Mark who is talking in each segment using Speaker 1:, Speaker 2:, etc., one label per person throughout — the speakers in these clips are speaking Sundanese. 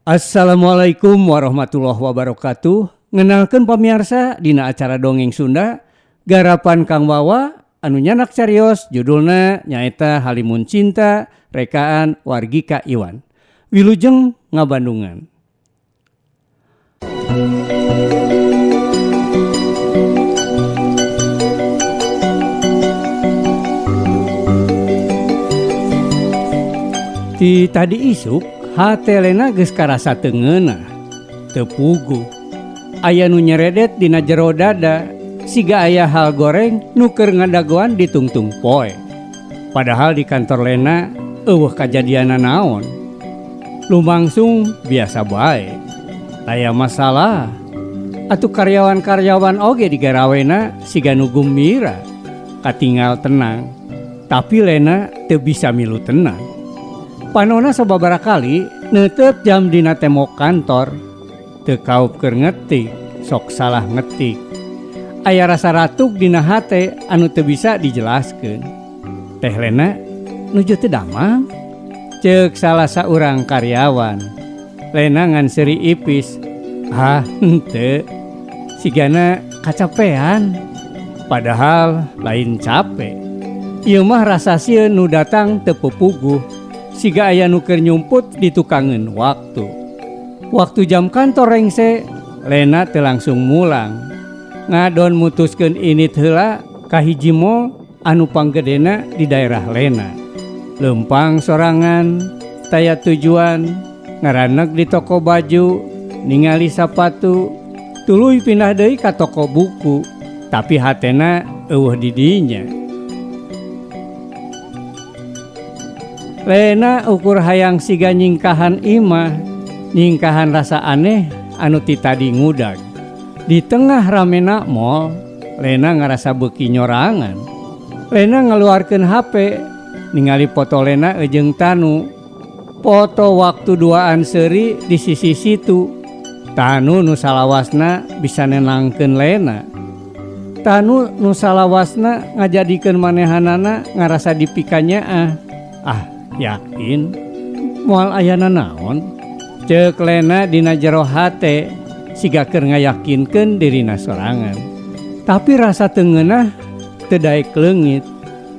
Speaker 1: Assalamualaikum warahmatullahi wabarakatuh. Ngenalkeun pamiarsa dina acara Dongeng Sunda garapan Kang Wawa anu nyandak carios judulna nyaeta Halimun Cinta rekaan Wargika Iwan. Wilujeng ngabandungan. Ti tadi isuk hate Lena geus karasa teu ngeunah, teu puguh. Aya nu nyeredet dina jero dada, siga aya hal goreng nu keur ngadagoan di tungtung poe. Padahal di kantor Lena eueuh kajadian naon. Lumangsung biasa bae. Taya masalah. Atuh karyawan-karyawan oge digarawena siga nu gumira, katingal tenang. Tapi Lena teu bisa milu tenang. Panona sababaraha kali neuteup jam dina tembok kantor, teu kaup keur ngetik, sok salah ngetik. Aya rasa ratuk dina hate anu teu bisa dijelaskeun. Teh Lena nuju teu damang? Ceuk salah saurang karyawan. Lena ngan seuri ipis. Ah, henteu. Sigana kacapean. Padahal lain cape. Ieu mah rasa sieun nu datang teu pupuguh. Siga aya nu keur nyumput di tukangeun waktu. Waktu jam kantor rengse, Lena teu langsung mulang. Ngadon mutuskeun init heula ka hiji mall anu panggedena di daerah Lena. Leumpang sorangan, taya tujuan, ngaraneg di toko baju, ningali sapatu, tuluy pindah deui ka toko buku, tapi hatena eueuh di dinya. Lena ukur hayang siga nyingkahan imah, nyingkahan rasa aneh anu ti tadi ngudag. Di tengah ramena mall, Lena ngarasa beuki nyorangan. Lena ngaluarkeun HP, ningali foto Lena jeung Tanu. Foto waktu duaan seuri di sisi situ. Tanu nu salawasna bisa nenangkeun Lena. Tanu nu salawasna ngajadikeun manehanana ngarasa dipikanyaah. Ah, yakin moal aya nanaon? Ceuk Lena dina jero hate siga keur ngayakinkeun dirina sorangan. Tapi rasa teu ngeunah teu daek leungit.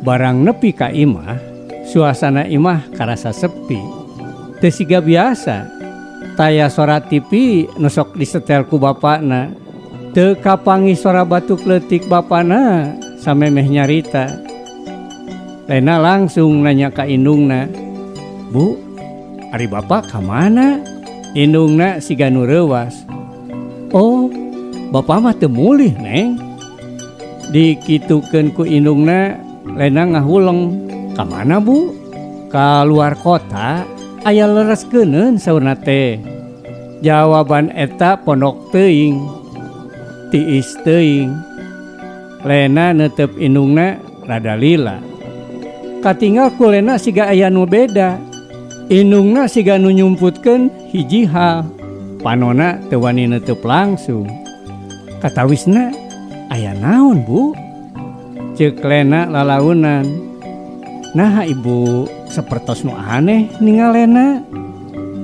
Speaker 1: Barang nepi ka imah, suasana imah karasa sepi. Teu siga biasa. Taya sora TV nu sok disetel ku bapana. Teu kapanggih sora batuk leutik bapana samemeh nyarita. Lena langsung nanya ka indungna, Bu, ari bapak ka mana? Indungna siga nu reuwas. Oh, bapak mah teu mulih, Neng. Dikitukeun ku indungna, Lena ngahuleng. Ka mana, Bu? Ka luar kota, aya lereskeuneuun saurna teh. Jawaban eta pondok teuing, tiis teuing. Lena neuteup indungna rada lila. Katinggal ku Lena siga aya nu beda. Indungna siga nu nyumputkeun hiji hal. Panona teu wani neutup langsung. Katawisna aya naon, Bu? Ceuk Lena lalaunan. Naha ibu sapertos nu aneh ningal Lena.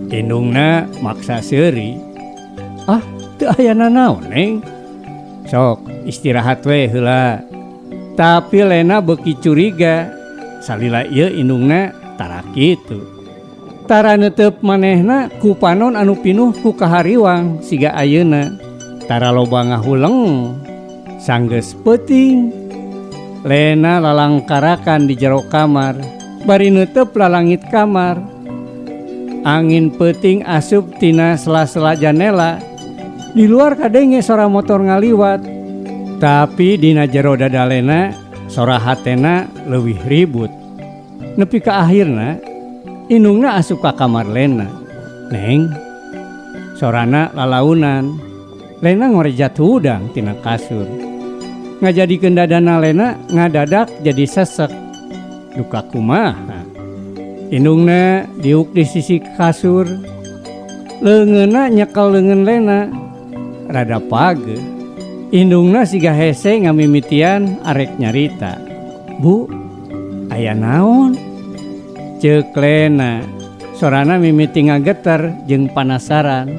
Speaker 1: Indungna maksa seuri. Ah, teu aya nanaon, Neng. Sok istirahat we heula. Tapi Lena beuki curiga. Salila ieu indungna tara kitu. Tara neuteup manehna ku panon anu pinuh ku kahariwang siga ayeuna. Tara loba ngahuleng. Sanggeus peuting. Lena lalangkarakan di jero kamar, bari neuteup lalangit kamar. Angin peuting asup tina sela-sela janela. Di luar kadenge sora motor ngaliwat. Tapi dina jero dada Lena sora hatena leuwih ribut. Nepi ka akhirna indungna asup ka kamar Lena. Neng, sorana lalaunan. Lena ngorejat hudang tina kasur. Ngajadikeun dadana Lena ngadadak jadi sesek. Duka kumaha? Indungna diuk di sisi kasur. Leungeunna nyekel leungeun Lena. Rada page. Indungna siga hese ngamimitian arek nyarita. Bu, aya naon? Ceuk Lena. Sorana mimiti ngageter jeung panasaran.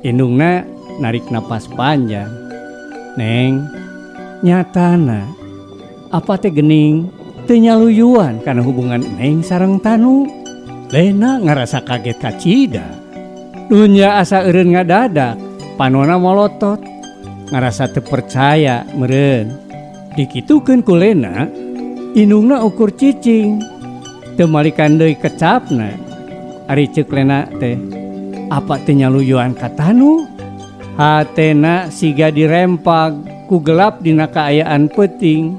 Speaker 1: Indungna narik napas panjang. Neng, nyatana apa teh gening teu nyaluyuan kana hubungan Neng sareng Tanu. Lena ngarasa kaget kacida. Dunya asa eureun ngadadak, panona molotot. Ngarasa teu percaya meureun. Dikitukeun ku Lena, indungna ukur cicing. Teu malikan deui kecapna. Ari ceuk Lena teh, apa teu nyaluyuan ka Tanu? Hatena siga dirempag ku gelap dina kaayaan peuting.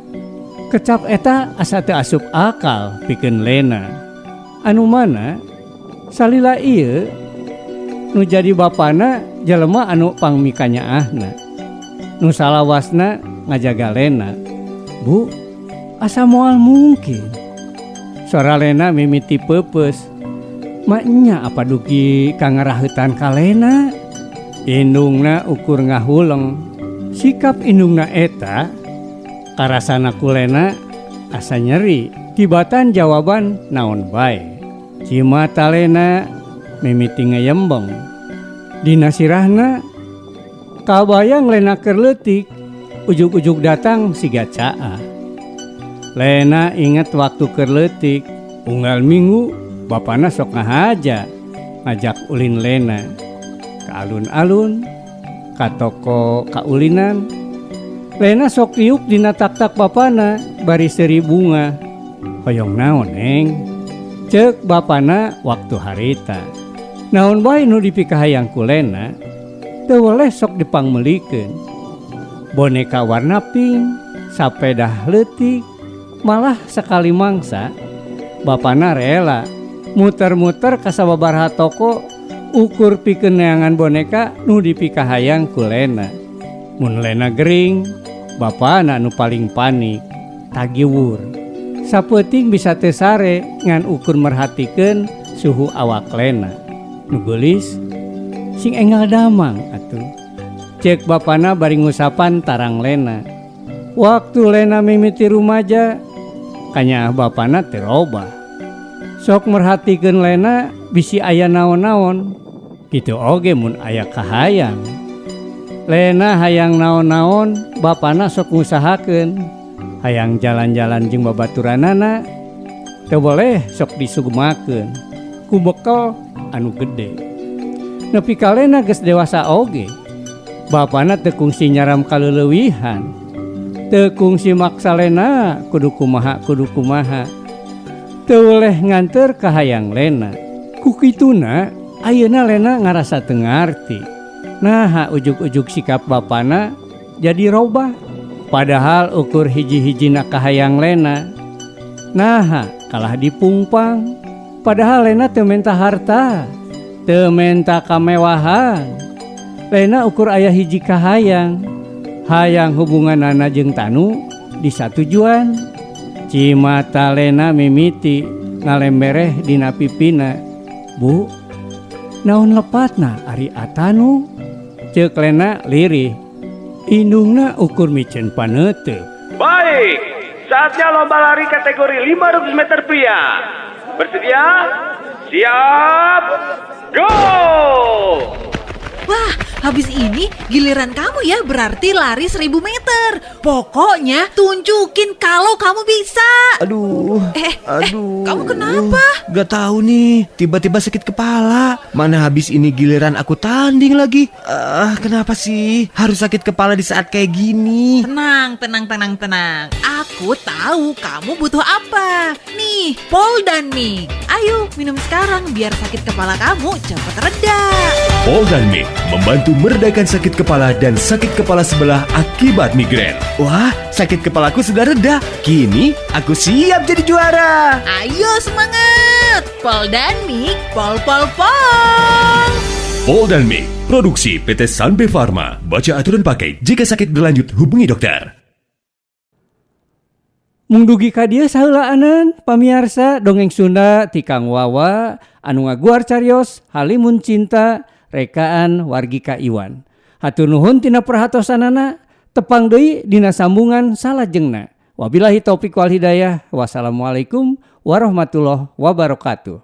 Speaker 1: Kecap eta asa teu asup akal pikeun Lena. Anu mana salila ieu nu jadi bapana jelema anu pangmikanyaahna. Nu salawasna ngajaga Lena. Bu, asa moal mungkin. Sora Lena mimiti peupeus. Maenya apa dugi kangaraheutan ka Lena? Indungna ukur ngahuleng. Sikap indungna eta karasana ku Lena asa nyeri. Tibatan jawaban naon bae. Cimata Lena mimiti ngeyembeng. Dina sirahna kabayang Lena keur leutik ujug-ujug datang siga caah. Lena inget waktu keur leutik unggal minggu bapana sok ngahaja ngajak ulin Lena ka alun-alun, ka toko kaulinan. Lena sok diuk dina tak-tak bapana bari seuri bunga. Hoyong naon, Neng? Ceuk bapana waktu harita. Naon bae nu dipikahayang ku Lena, teu weleh sok dipangmeulikeun. Boneka warna pink, sapedah leutik, malah sakali mangsa bapana rela muter-muter ka sababaraha toko ukur pikeun neangan boneka nu dipikahayang ku Lena. Mun Lena gering, bapana nu paling panik, tagiwur. Sapeuting bisa teu sare ngan ukur merhatikeun suhu awak Lena. Nu geulis sing enggal damang atuh. Ceuk bapana bari ngusapan tarang Lena. Waktu Lena mimiti rumaja, kanyaah bapana teu robah. Sok merhatikeun Lena bisi aya naon-naon. Kitu oge mun aya kahayang. Lena hayang naon-naon, bapana sok ngusahakeun. Hayang jalan-jalan jeung babaturanana, teu boleh sok disugemakeun ku bekel anu gede. Nepi ka Lena geus dewasa oge, bapana teu kungsi nyaram kaleulewihan. Teu kungsi maksa Lena kudu kumaha kudu kumaha. Teu weleh nganteur kahayang Lena. Ku kituna ayeuna Lena ngarasa teu ngarti. Naha ujug-ujug sikap bapana jadi robah. Padahal ukur hiji-hijina kahayang Lena. Naha kalah dipungpang. Padahal Lena teu menta harta, teu menta kamewahan. Lena ukur aya hiji kahayang. Hayang hubunganana jeung Tanu disatujuan. Cimata Lena mimiti ngalembereh dina pipina. Bu, naon lepatna ari Atanu? Ceuk Lena lirih. Indungna ukur miceun paneuteup.
Speaker 2: Baik, saatnya lomba lari kategori 500 meter pria. Bersedia? Siap, go!
Speaker 3: Wah, habis ini giliran kamu ya, berarti lari 1000 meter. Pokoknya tunjukin kalau kamu bisa.
Speaker 4: Aduh, aduh.
Speaker 3: Kamu kenapa?
Speaker 4: Gak tahu nih, tiba-tiba sakit kepala. Mana habis ini giliran aku tanding lagi. Ah, kenapa sih harus sakit kepala di saat kayak gini?
Speaker 3: Tenang, tenang, tenang, tenang. Aku tahu kamu butuh apa. Nih, Poldan Mix. Ayo minum sekarang biar sakit kepala kamu cepat reda.
Speaker 5: Poldan Mix membantu meredakan sakit kepala dan sakit kepala sebelah akibat migrain.
Speaker 4: Wah, sakit kepalaku sudah reda. Kini aku siap jadi juara.
Speaker 3: Ayo semangat! Poldan Mix, pol pol pol.
Speaker 5: Poldan Mix, produksi PT Sanbe Farma. Baca aturan pakai. Jika sakit berlanjut, hubungi dokter.
Speaker 1: Mung dugi ka dieu saheulaanan pamiarsa dongeng Sunda ti Kang Wawa anu ngaguar carios Halimun Cinta rekaan Wargika Iwan. Hatur nuhun tina perhatosanana, tepang deui dina sambungan salajengna. Wabillahi taufik wal hidayah. Wassalamualaikum warahmatullahi wabarakatuh.